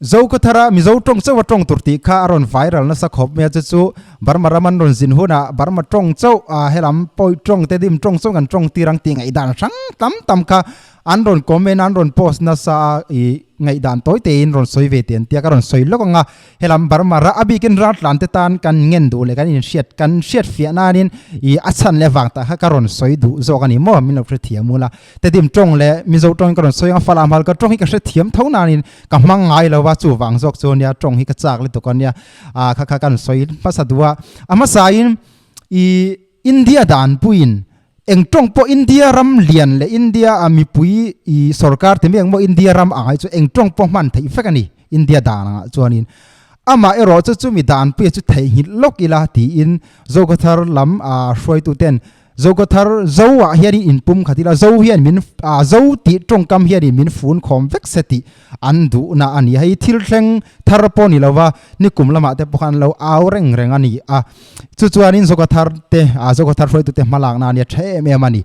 Zokhawthara Mizo tawng chauh a tawng tur tih kha a rawn viral nasa khawp mai a, chu chu Burma ram an rawn zin hunah Burma tawng chauh a helam pawi tawng te dim tawng chauh kan tawng tir ang tih ngaihdan hrang tam tam kha an rawn comment a, an rawn post nasa a, ih ngaihdan tawi tein rawn sawi ve tih an tia ka rawn sawi lawk ang a. Helam Burma ra a bikin raltlan te tan kan ngen duh leh kan inhriat kan hriat fiah nanin ih a chhan leh vang tah kha ka rawn sawi duh zawk a ni maw min lo hrethiam ula. Tedim tawng leh Mizo tawngin ka rawn sawi ang a, Falam hal ka tawng hi ka hrethiam tho nanin ka hmang ngai lo va chuvang zawk chu nia tawng hi ka chak lutuk a nia ah kha kha kan sawi hmasa duh a. A hmasain ih India danpuiin eng tawng pawh India ram lian leh India a mipui ih sorkar ti mai ang maw India ram ang ai chu eng tawng pawh hman theih vek a ni India dan angah chuanin amah erawh chu chumi danpuia chu theihnghilh lawk ila tiin Zokhawthar lam ah hruaituten Zokhawthar Zo ah hianin inpum khat ila Zo hian min ah Zo tih tawngkam hianin min fun khawm vek se tih an duhna a ni. Hei thil thleng thar pawh ni lova nikum lamah te pawh khan an lo au reng reng a ni a. Chu chuanin Zokhawthar te ah Zokhawthar hruaitute hmalakna a nia tha em em a ni.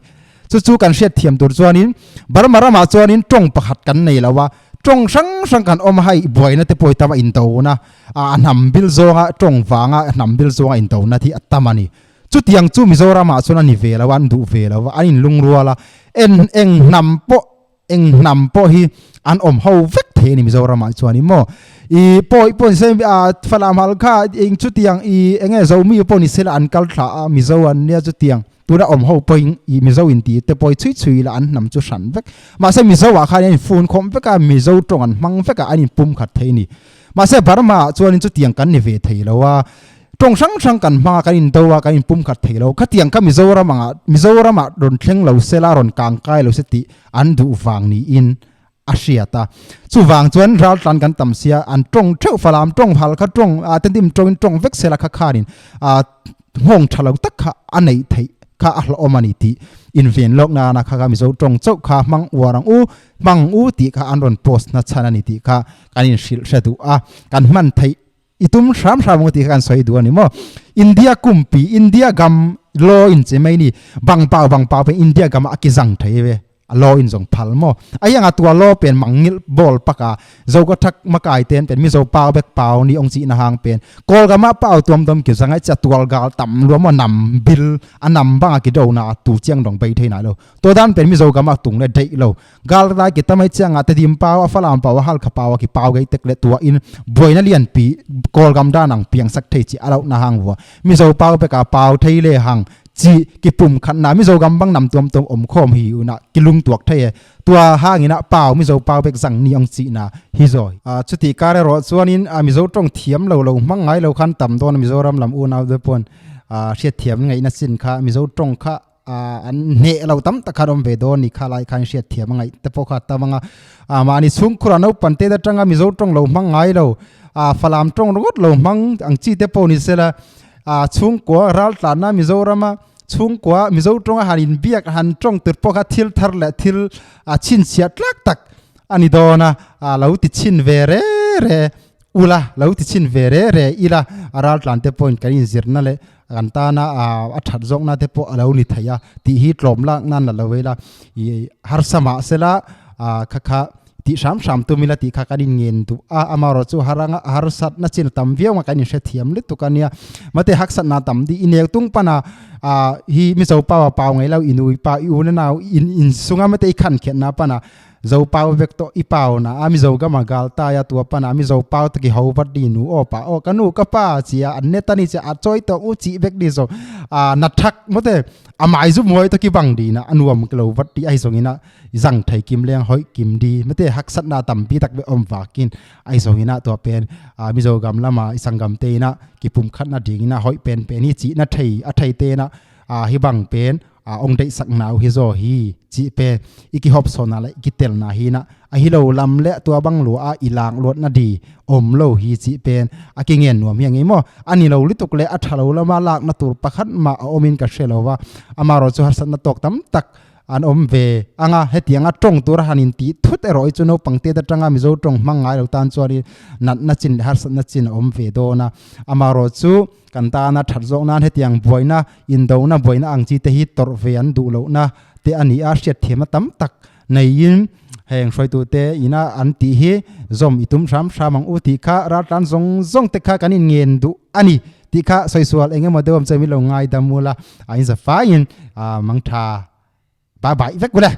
Chu chu kan hriat thiam tur chuanin Burma ramah chuanin tawng pakhat kan nei lo a, tawng hrang hrang kan awm a, hei buaina te pawh hi tam a indona ah a hnam bil zawnga tawng vanga hnam bil zawnga indona hi a tam a ni. Chutiang chu Mizoramah chuan a ni ve lo a, an duh ve lo a, an inlungrual a, en eng hnam pawh eng hnam pawh hi an awm ho vek thei a ni Mizoramah chuan i maw. I pawi pawh ni se a Falam hal kha eng chutiang i eng nge Zomi pawh ni se la an kal thla a, Mizo an nia chutiang tuna awm ho pawhin i Mizo inti te pawh hi chhui chhui ila an hnam chu hran vek. Mahse Mizo ah khan an infun khawm vek a, Mizo tawng an hmang vek a, an inpumkhat thei a ni. Mahse Burma ah chuanin chutiang kan ni ve thei lo a. Tawng hrang hrang kan hmang a, kan indo a, kan inpumkhat thei lo. Khatiang kha Mizoram angah, Mizoramah rawn thleng lo se la, rawn kangkai lo se tih an duh vang niin a hriat a. Chuvang chuan raltlan kan tam sia, an tawng theuh falam tawng hal kha tawng, ah tentim tawngin tawng vek se la kha khanin ah nghawng tha lo tak kha a neih theih kha a hlauhawm a ni tih inven lawk nana kha kha Mizo tawng chauh kha hmang uar ang u, hmang u tih kha an rawn post na chhan a ni tih kha kan inhrilh hre duh a, kan hman theih I tum hram hram ang tih kha kan sawi duh a ni maw? India kumpi, India gam law in che mai ni, bang pau bang pau pen India gam a ki zang thei ve, a law in zawng phal maw? A hiang a tua law pen mang ngilh ball pak a, zo ka thak makai ten pen Mizo pau bek pau ni ong chi na hang pen, kawl gam ah pau tuam dom ki zang ai cha tual gal tam lua maw nam bil a nam bang a ki do na tu chiang dong bei thei nai lo, to dan pen Mizo gam ah tung le deih lo. Gal lai ki tamai chianga tedim pau a falam pau a halkha pau a ki pau gei tek le tua in buaina lian pi kawl gam dan ang piang sak thei chi alo na hang vua mizo pau peka pau thei le hang chi ki pum khat na mizo gam bang nam tuam tuam om khom hi una ki lung tuak thei e tua hang ina pau mizo pau bek zang ni ong chi na hi zoi a chuti kare ro chuanin a mizo tong thiam lo lo hmang ngai lo khan tam don mizoram lam unau de pon a hriat thiam ngai na chin kha mizo tong kha an hneh lo tam tak khan awm ve dawn ni kha lai khan hriat thiam a ngaih te pawh kha tam anga a mahni chhungkhur a naupang te atanga mizo tawng lo hmang ngai lo a falam tawng ringawt lo hmang ang chi te pawh ni sela a chhungkua ral tlanna mizorama chhungkua mizo tawnga han inbiak han tawng tur pawh kha thil thar leh thil a chhinchhiah tlak tak a ni dawn a a lo ti chhin ve re re Ula, lo ti chhin ve re re ila, a raltlan te pawhin kan inzirna leh kan tana a that zawkna te pawh a lo ni thei a tih hi tlawm lak nan la lo ila, i harsa mah sela kha kha tih hram hram tum ila tih kha kan inngen duh a, amaherawh chu haranga harsatna chin a tam viau anga kan inhrethiam lutuk a nia, mate haksatna tam dih i nel tung pana hi Mizo pau a pau ngei lo, i nui pa i u na nau in insunga mate i khan khiatna pana Zo pau vek tawh i pau na a Mizo gama gal tai a tua pana Mizo pau ta ki ho vat di nu aw pa aw ka nu ka pa chi a an net ani che a chawi tawh u chi vek di zo a na thak mawte a mai zu muai ta ki bang di na anuam lo vat di ai zawng ina zang thei kim leng hoi kim di mate hak sat na tam pi tak ve om vakin ai zawng ina tua pen a Mizo gam lama i sangam te ina ki pum khat na ding ina hoi pen pen hi chi na thei a thei te na a hi bang pen a ong deih sak nau hi zo hi chi pe iki hop so na le iki tel na hi na a hi lo lam le tua bang lu a ilang lot na di om lo hi chi pen a ki ngen nuam hi ngi mo ani lo lituk le a thalo lama lak na tur pakhat ma a omin ka hrelo wa ama ro chu har sat na tok tam tak an om ve anga hetianga tong tur hanin ti thut ero chu no pangte da tanga mizo tong hmang ngai lo tan chuan nat na chin le har sat na chin om ve do na ama ro chu Kan tana that zawk nan hetiang buaina, indona buaina ang chi te hi tawrh ve an duh lohna te a ni a, hriatthiamna tam tak Neiin heng hruaitute ina an tih hi zawm i tum hram hram ang u tih kha raltlan zawng zawng te kha kan inngen duh a ni tih kha sawisual eng emaw deuh awm chuan min lo ngaidam ula a inza faiin mang tha bye bye vek ule.